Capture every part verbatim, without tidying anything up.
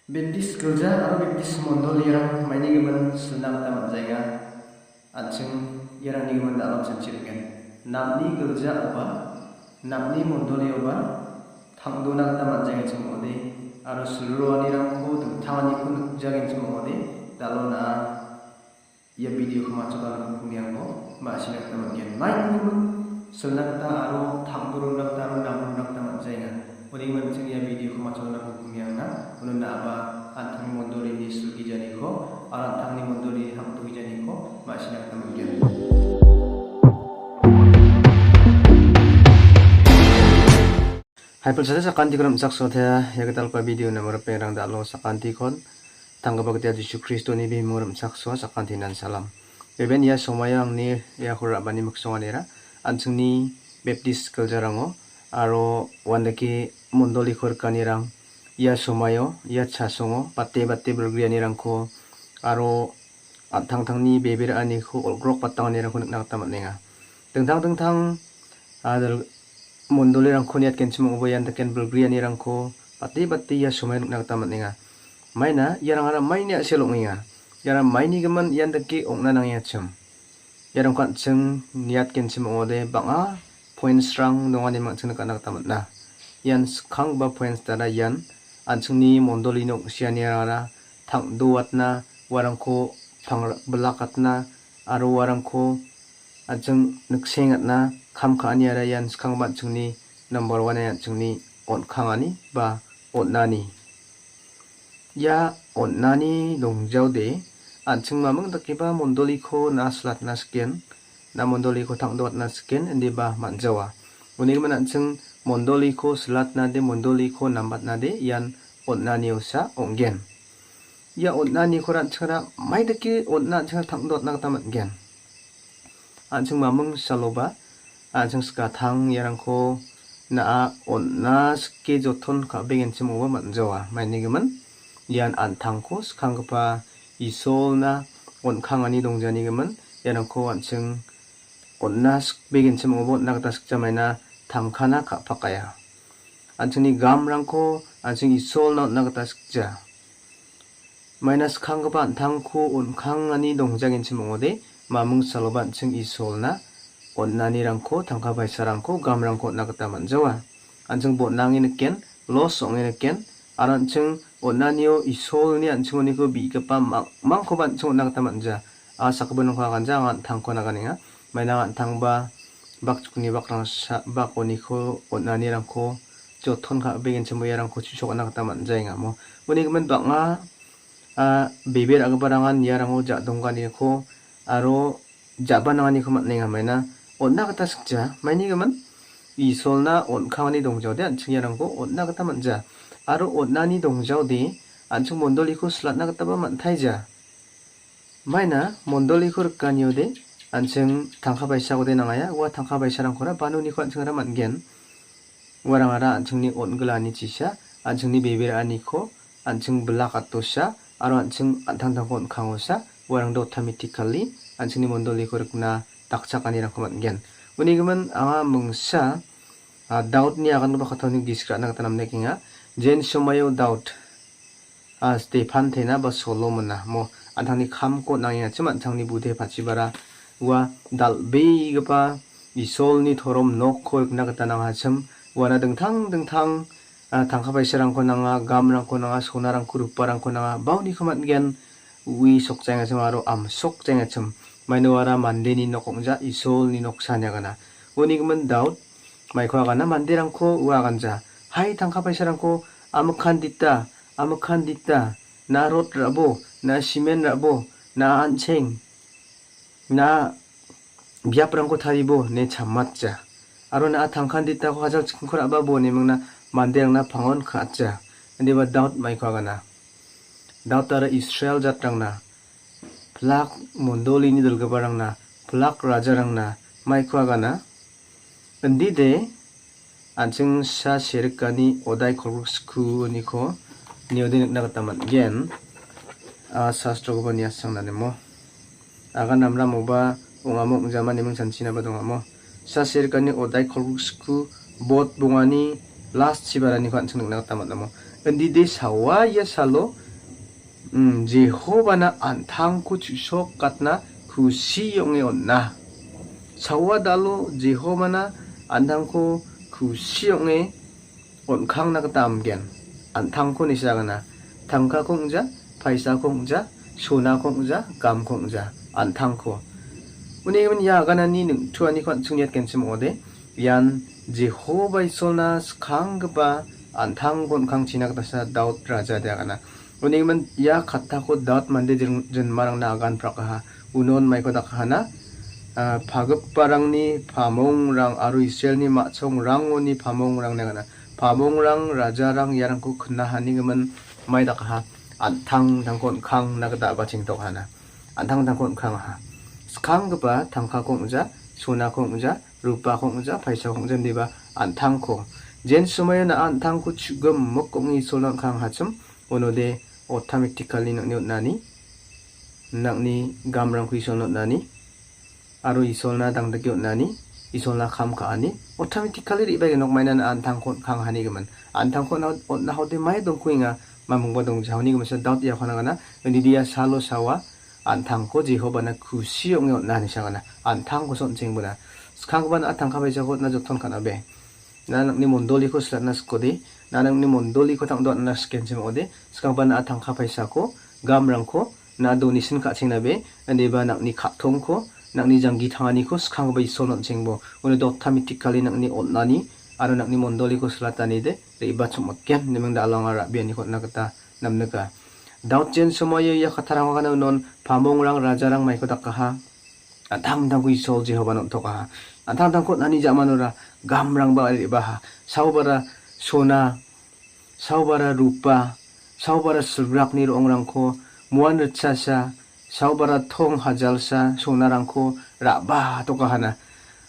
Baptist gilja aro Baptist mondolirang maini gimin silna gita man·jaenga. An·ching iarangni gimin da·alon chanchirogen. Namni gilja oba, namni mondolioba tang·dona gita man·jagenchim ong·ode, aro silroanirangko dingtanganiko nikjagenchim ong·ode, da·alon a·a ia video-ko matchotna nangkukniango ma·sina gita man·gen. Maini gimin silna gita aro tang·dorona gita aro namrona gita man·jaenga. Uni gimin an·ching ia video-ko matchotna nangkukniangna uno na·aba an·tangni mondolini silgijaniko aro an·tangni mondolini tang·dogijaniko ma·sina gita man·gen. Hai, pilsada sakantikon rim·chaksoatea, ia gitalgipa video-na ripengrang da·alo sakantikon, tanggipa Gita Jisu Kristoni bimung rim·chaksoa sakantinan salam. Beben ia somaio angni iako ra·bani miksonganira, an·chingni Baptist giljarango aro uandake mondoliko rikanirang ia somaio, ia chasongo bate bate bilgrianirangko aro an·tangtangni bebe ra·aniko olgrok batanganirangko nikna gita man·enga. Dingtang dingtang, a, dal-, mondolirangko niatgenchim ong·ode ian daken bilgrianirangko bate bate ia somaio nikna gita man·enga. Maina iarangara maini a·sel ong·enga. Iara maini gimin ian dake ong·na nangengachim. Iarangko an·ching niatgenchim ong·ode bang·a points-rang donganiming an·ching nikatna gita man·a. Ian skanggipa points dara ian an·chingni mondolini ong·sianirangara tang·doatna, uarangko pangrak-, bilakatna aro uarangko an·ching niksengatna kam ka·aniara ian skanggipa an·chingni number one-e an·chingni on·kangani ba on·ani. Ia on·ani dongjaode an·ching maming dakeba mondoliko na silatna siken, na mondoliko tang·doatna siken indiba man·jawa. Uni gimin an·ching mondoliko silatnade, mondoliko nambatnade ian on·aniosa ong·gen. Ia on·aniko an·chingara maidake on·na an·chingara tang·doatna gita man·gen. An·ching maming saloba, an·ching skatang iarangko na·a on·na sike joton ka·begenchim ong·oba man·jawa. Maini gimin, ian an·tangko skanggipa Isolna on·kangani dongjani gimin, iarangko an·ching on·na sikbegenchim ong·oba on·na gita sikja maina tangkana ka·pakaia. An·chingni gamrangko an·ching Isolna on·na gita sikja. Maina skanggipa an·tangko on·kangani dongjagenchim ong·ode, maming saloba an·ching Isolna on·anirangko, tangka paisarangko, gamrangko on·na gita man·jawa. An·ching bon·a ong·e niken, los ong·e niken, aro an·ching on·anio Isolni an·chingoniko bi·gipa mang-, mangkoba an·ching on·na gita man·ja. A sakgipinrangko aganjang, an·tangko naganenga. Maina an·tangba bakchukni bakrangsa-, bakoniko on·anirangko joton ka·begenchim ong·e iarangko chisok on·na gita man·jaenga mo. Uni gimin bang·a, a, bebe ra·giparangan iarango ja·dongganiko aro ja·ba nanganiko man·enga maina on·na gita sikja. Maini gimin Isolna on·kangani dongjaode an·ching iarangko on·na gita man·ja. Aro on·ani dongjaode an·ching mondoliko silatna gitaba man·taija. Maina mondoliko rikaniode an·ching tangka paisakode nangaia, ua tangka paisarangkora banoniko an·chingara man·gen. Uarangara an·chingni on·gilani chisa, an·chingni bebe ra·aniko, an·ching bilak atosa, aro an·ching an·tangtangko on·kangosa, uarangde automatically an·chingni mondoliko rikna dakchakanirangko man·gen. Uni gimin anga mingsa, a, Daudni agangipa kattarangko gisik ra·na gita namdekenga. Jen somaio Daud, a, Stephan tena ba Solomona mo an·tangni kamko on·angengachim an·tangni bude pachibara ua dal·begipa Isolni torom nokko rikna gita nangachim uana dingtang dingtang, a, tangka paisarangko nanga, gamrangko nanga, sonarangko, ruparangko nanga, bauniko man·gen ui sokjaengachim aro amsokjaengachim. Maino uara mandeni nok ong·ja, Isolni noksa ine agana. Uni gimin Daud maiko agana manderangko ua aganja. Hai tangka paisarangko amikan dita, amikan dita, na rot ra·bo, na simen ra·bo, na an·cheng, na biaprangko taribo ine chamatja. Aro na·a tangkan ditako hajal chikkingko ra·babo ine mingna manderangna pangon ka·atja. Indiba Daud maiko agana. Daud aro Israel jatrangna, pilak mondolini dilgiparangna, pilak rajarangna maiko agana. Indide an·ching sa serikani odai kolgrik sku uniko niode nikna gita man·gen. A, sastrogipani asongnanimo. Agan namramoba ong·amo ong·jama neming chanchinaba dongamo. Sa serikani odai kolgrik sku bot bongani last chibaraniko an·ching nikna gita man·amo. Indide sawa ia salo, mm, Jehovana an·tangko chu·sokatna kusi ong·e on·a. Sawa dalo Jehovana an·tangko kusi ong·e on·kangna gita amgen. An·tangko nisagana. Tangkako ong·ja, paisako ong·ja, sonako ong·ja, gamko ong·ja, an·tangko. Uni gimin ia aganani ning·tuaniko an·ching niatgenchim ong·ode. Ian Jehova Isolna skanggipa an·tangko on·kangchina gitasa Daud rajade agana. Uni gimin ia kattako Daud mande jin-, jinmarangna agan prakaha. Unon maiko dakahana, ah, pagiparangni pamongrang aro Israelni ma·chongrangoni pamongrang negana. Pamongrang, rajarang iarangko knahanigimin mai dakaha. An·tangtangko on·kangna gita a·bachengtokhana. An·tangtangko on·kangaha. Skanggipa tangkako ong·ja, sonako ong·ja, rupako ong·ja, paisako ong·ja, indiba an·tangko. Jen somoio na·a an·tangko chu·gimik ong·e Isolna on·kangahachim, unode automatically nang·ni on·ani, nang·ni gamrangko Isolna on·ani, aro Isolna dangdike on·ani, Isolna kam ka·ani, automatically re·baenok mainan an·tangko on·kangahanigimin. An·tangko on-, on·ahode mai dongkuenga, mamungba dongja. Uni gimin sa Daud iako nangana, indidia salo sawa, an·tangko Jehovana kusi ong·e on·a, ine sagana. An·tangkosa on·chengbona. Skanggipa na·a tangka paisako on·na joton ka·nabe. Na nang·ni mondoliko silatna sikode, na nang·ni mondoliko tangdoatna sikenchim ong·ode, skanggipa na·a tangka paisako, gamrangko, na donisin ka·chengnabe, indiba nang·ni ka·tongko, nang·ni janggi tanganiko skanggipa Isolna on·chengbo. Uno automatically nang·ni on·ani, aro nang·ni mondoliko silatanide, re·bachim ong·gen, niming da·along aro ra·bianiko on·na gita namnika. Daud jen somoio ia kattarangko agana unon pamongrang, rajarang maiko dakaha. An·tangtangko Isol Jehovana on·tokaha. An·tangtangko on·ani jamanora gamrangba re·baha. Saobara sona, saobara rupa, saobara silbrakni ro·ongrangko, muan ritchasa, saobara tong hajalsa sonarangko ra·ba tokahana.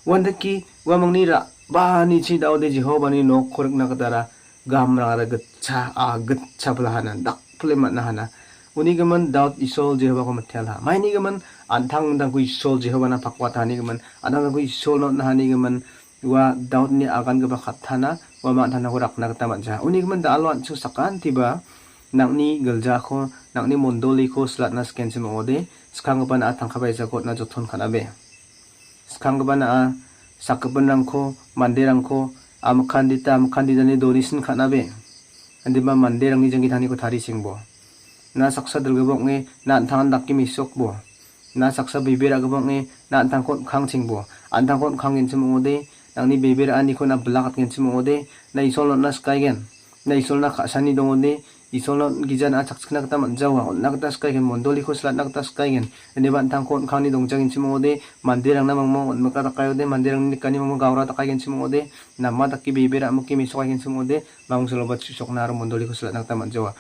Uandake uamangni ra·banichi Daode Jehovani nokko rikna gitara gamrangara gitcha, a gitcha plahana, dakple man·ahana. Uni gimin Daud Isol Jehovako mitela. Maini gimin an·tangtangko Isol Jehovana pakwatani gimin, an·tangtangko Isolna on·ahani gimin, ua Daudni agangipa kattana, uama an·tangtangko rakna gita man·ja. Uni gimin da·alo an·ching sakantiba nang·ni giljako, nang·ni mondoliko silatna sikenchim ong·ode, skanggipa na·a tangka paisako on·na joton ka·nabe. Skanggipa na·a, sakgipinrangko, manderangko, amikan dita, amikan ditani donisin ka·nabe. Indiba manderangni janggi tanganiko tarichengbo. Na saksa dilgipa ong·e, na an·tangan dake mesokbo. Na saksa bebe ra·gipa ong·e, na an·tangko on·kangchengbo. An·tangko on·kanggenchim ong·ode, nang·ni bebe ra·aniko na bilakatgenchim ong·ode, na Isolna on·na sikaigen. Na Isolna ka·sani dongode, Isolna on-, gija na·a chakchikna gita man·jawa, on·na gita sikaigen, mondoliko silatna gita sikaigen. Indiba an·tangko on·kangni dongjagenchim ong·ode, manderangna mangmang on·mika dakaiode, manderangni nikani mangmang gaura dakaigenchim ong·ode, nama dake bebe ra·mike mesokaigenchim ong·ode, mangmang soloba chu·sokna aro mondoliko silatna gita man·jawa.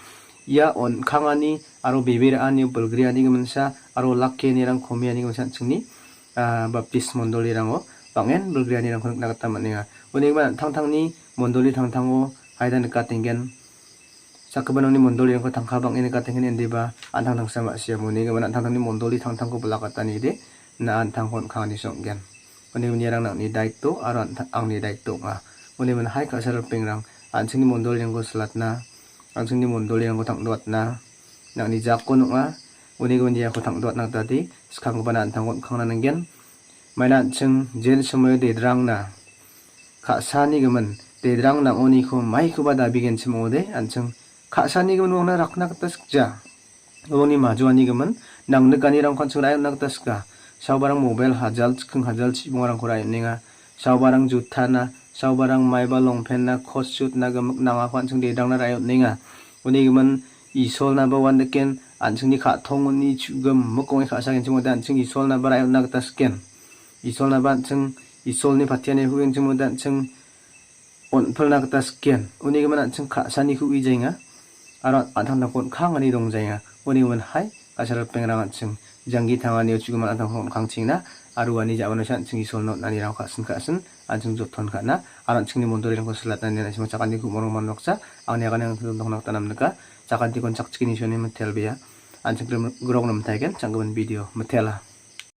Ia on·kangani aro bebe ra·anio bilgriani giminsa aro lak ke·anirang komiani giminsa an·chingni, ah, baptis mondolirango bang·en bilgrianirangko nikna gita man·enga. Uni gimin an·tangtangni mondoli tangtango haida nikatenggen. Sakgipa nangni mondolirangko tangka bang·e nikatenggen indiba an·tangtangsa ma·sia. Uni gimin an·tangtangni mondoli tangtangko bilakatanide na an·tangko on·kangani song·gen. Uni gimin iarang nang·ni daito aro an·ta-, angni daito ong·a. Uni gimin hai ka·sal ripengrang an·chingni mondolirangko silatna, an·chingni mondolirangko tangdoatna, nang·ni jako nong·a. Uni gimin iako tangdoatna gita de, skanggipa na an·tangko on·kangna nanggen. Maina an·ching jen somoio dedrangna ka·sani gimin, dedrang nang·oniko maikoba dabigenchim ong·ode, an·ching ka·sani gimin uangna rakna gita sikja. Uangni majoani gimin, nangnikanirangko an·ching ra·e on·na gita sika. Saobarang mobile hajal, chiking hajal, chibongarangko ra·e on·enga. Saobarang jutana, saobarang maiba longpant-na, coat suit-na gimik nangako an·ching dedrangna ra·e on·enga. Uni gimin, Isolnaba uandaken, an·chingni ka·tongoni chu·gimik ong·e ka·sagenchim ong·ode an·ching Isolnaba ra·e on·na gita siken. Isolnaba an·ching, Isolni patiani hugenchim ong·ode an·ching on·pilna gita siken. Uni gimin an·ching ka·saniko uijaenga. Aro an·tangtangko on·kangani dongjaenga. Uni gimin hai, ka·sal ripengrang an·ching janggi tanganio chu·gimin an·tangko on·kangchina. Aro uani ja·manosa an·ching Isolna on·anirangko ka·sin ka·sin, an·ching joton ka·na. Aro an·chingni mondolirangko silatna ine an·ching chakani ku·morang manoksa. Angni agane ang dongna gita namnika. Chakantikon chakchikeni Isolni mitelbea. An·ching grom-, grong namtaigen, chang·gimin video mitela.